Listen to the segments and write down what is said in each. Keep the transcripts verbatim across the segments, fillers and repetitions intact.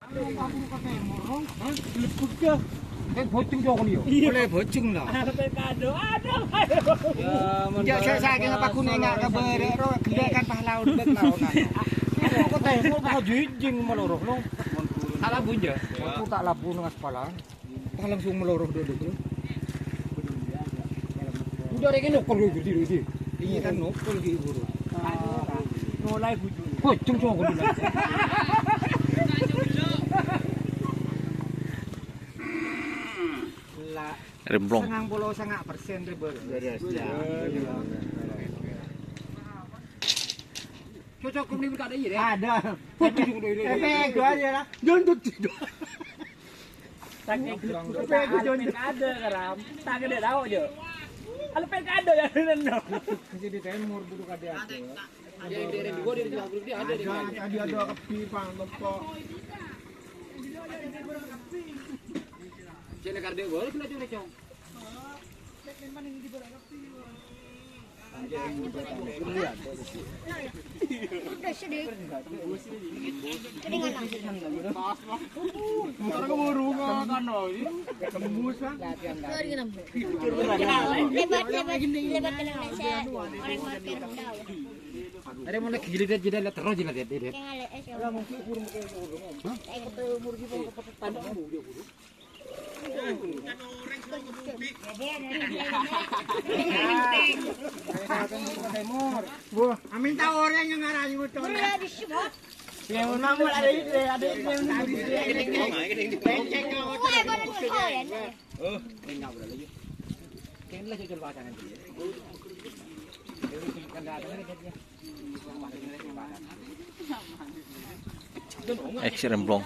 Hah? Lebur dah. Kan bojong cokon yo. Iya. Boleh bojong lah. Sampai kado, aduh, aduh. Ya, mon Enggak, saya, saya kena paku nengak ke barek, ro, gede kan pahlawan, bet lawan. Kok teh, mau pakai jinjing meloroh, no? Tak labu, ya? Aku tak labu nang aspalan. Tak langsung meloroh dulu, bro. Udah, rek, nokol, bro, berdiri, berdiri. Iya, kan nokol, gitu, bro. Mulai bujur. Bojong cokon dulu. Lah, Remblong. Sangang puluh sanga persen, Rebel. Beres, ya. Cocok, kau ni tak ada, iya, deh? Ada. Tapi juga ini. Tapi itu aja lah. Jondut itu. Saking Tapi itu jondut. Ada, Karam. Tak ada tahu, Jo. Kalau P K ada ya, bener, no. Masih di timur, bulu kada ada. Ada, ada, ada, ada. Tadi ada kepi, Pak, tepok. Sini kardek, boleh kena curi, Cong. Udah sedih. Kedengaran. Orang keburu ngakan, oh, ini. Tembus, ah. Sorry, kenapa? Lebat, lebat, lebat, tenang, saya orang market rendah. Are mon lagi jilid jilid terus jilid jilid. Sing alek, eh, siapa? Hah? Wah, amin tahu orang yang ngarani motor. Mulai di sini. Ya, memang mulai ada itu, ada itu yang nunggu. Wah, boleh, boleh, ya. Oh, enggak boleh. Kayaknya lagi jual pasangan dia. X Remblong.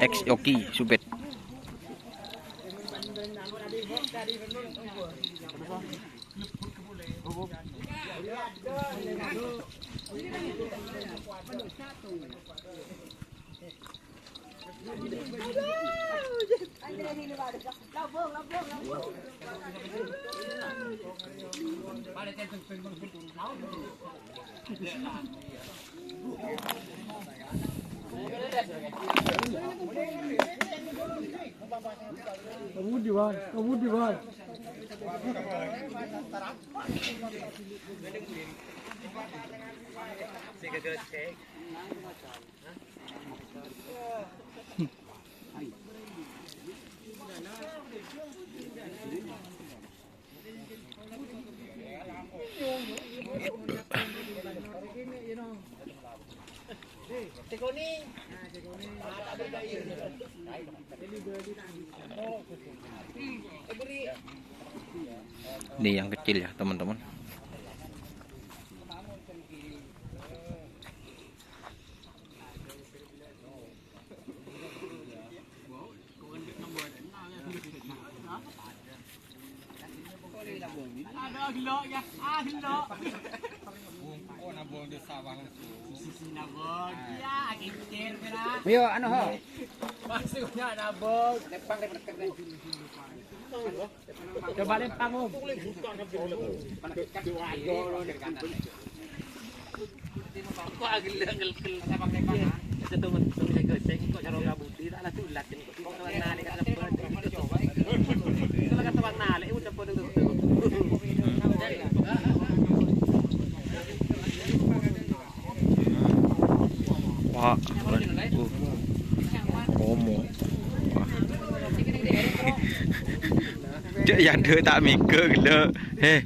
X Oki Subet. Kebudi, Bang. Kebudi, Bang. Ini yang kecil ya, teman-teman. Yo, anu, ho. Maksudnya nabung. Coba lempang, Om. Kok agel-agel sama lempang, ah? Itu tuh, tuh, saya goceng, kok cara nggak budi, tak ada tulat, ini. Kok ngalih, kata, kalau kata Bang Nalek, udah pada tuh. Wah, uh, Romo. Wah. Cek yang dua tak minggu gelo. Heh.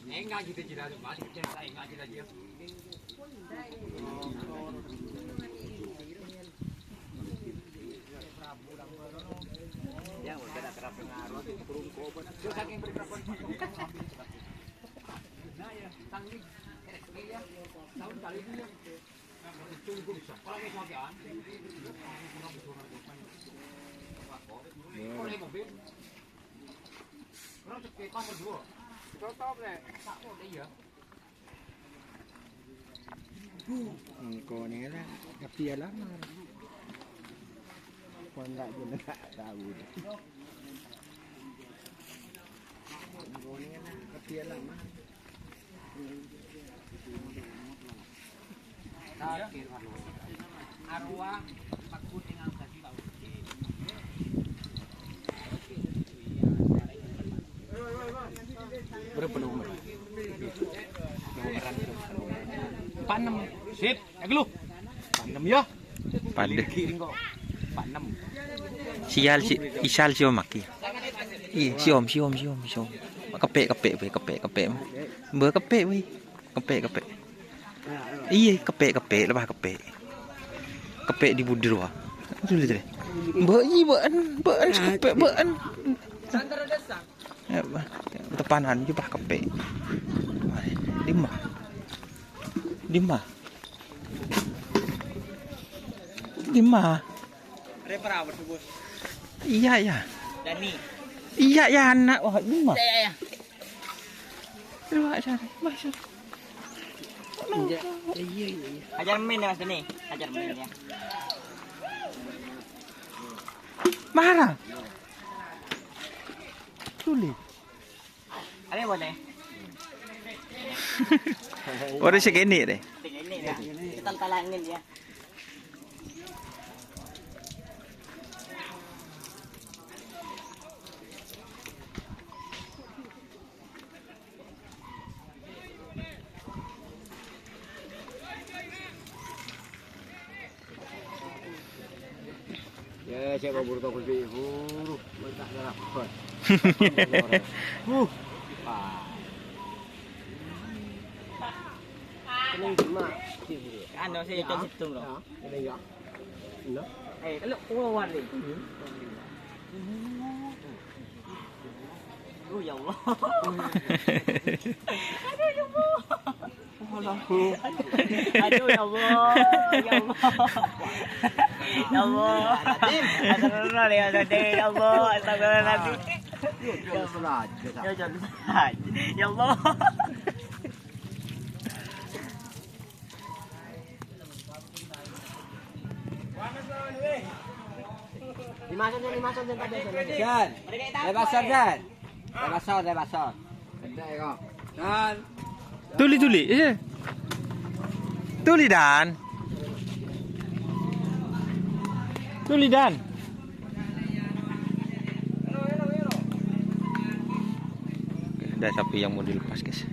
Enggak gitu, Cira. Masih kecil, enggak gitu, Cira. Ya, udah ada kerap pengaruh, itu kurung kobot. Terus saking berapa? Nah, ya, tanggung. Iya, tahun kali ini, ya. Tunggu bisa. Kalau mau pakai an. Kalau mobil. Orang cepat nomor dua. Cocok, Nek. Tak kok, iya. Engko' nèka la, tapi ya lama. Kok enggak, gue enggak tahu deh. Engko' nèka la, tapi ya lama. Berapa umur? Empat enam. Sip, ya, gelu. Empat enam, ya. Padâ. Giring kok. Empat enam. Sial si, isal si Omaki. Iya, si Om, si Om, si Om, si Om. Kepek, kepek, weh, kepek, kepek. Mbah kepek, weh. Kepek, kepek. Iya, kepek, kepek, lepas kepek. Kepek di budir, wah. Itu lihat deh. Mbak, iya, mbak, mbak, kepek, mbak. Ya, Bah. Tepanan jubah kepek. Dimma. Dimma. Dimma. Ada perahu, Bos. Iya, ya. Dani. Iya, ya, anak. Wah, Dimma. Iya, iya, iya. Coba cari, Mas. Iya, iya, iya. Hajar main ya, Mas Dani. Hajar main ya. Mara. Tuli. Ada boleh. Ora segini deh. Segini ya. Kita talangin ya. Ya, saya mau burung kau beli. Huru, mentah darah. Huh. Wah. Ini cuma. Anu, saya hitung, Bro. Ya, ini ya. Ini. Eh, kalau keluar nih. Aduh, ya Allah. Aduh, ya Allah. Aduh, ya Allah. Ya Allah. Ya Allah. Astagfirullah, ya Allah. Ya Allah. Astagfirullahaladzim. Ya Allah. Ya Allah. Dimaksud, dimaksud, Jan. Lepas, Jan. Lepas, lepas. Tuli, tuli, iya. Tuli, Dan. Tuli, Dan. Ada sapi yang mau dilepas, guys.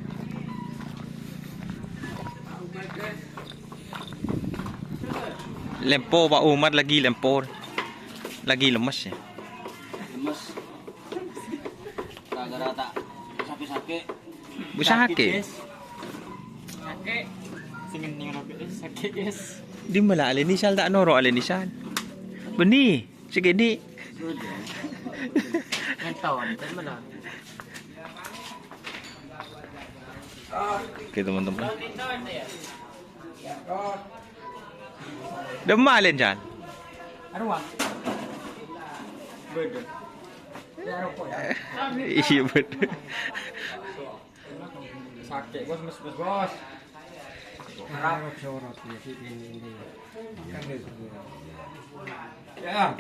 Lempo, Pak Umar lagi lempo. Lagi lemes, ya. Lemes. Gara-gara tak sakit-sakit. Sakit, guys. Sakit. Sing neng sakit, guys. Dimma la Aleni Sal, tak noro' Aleni Sal. Bânnè. Segini. Nonton, teman. Oke, teman-teman. Dimma Aleni Sal. Aduh, Bang. Beda. Iyâ, bhender. Sakè', Bos, mes, mes, Bos. Sorot, sorot, ya, si ini, ini. Ya.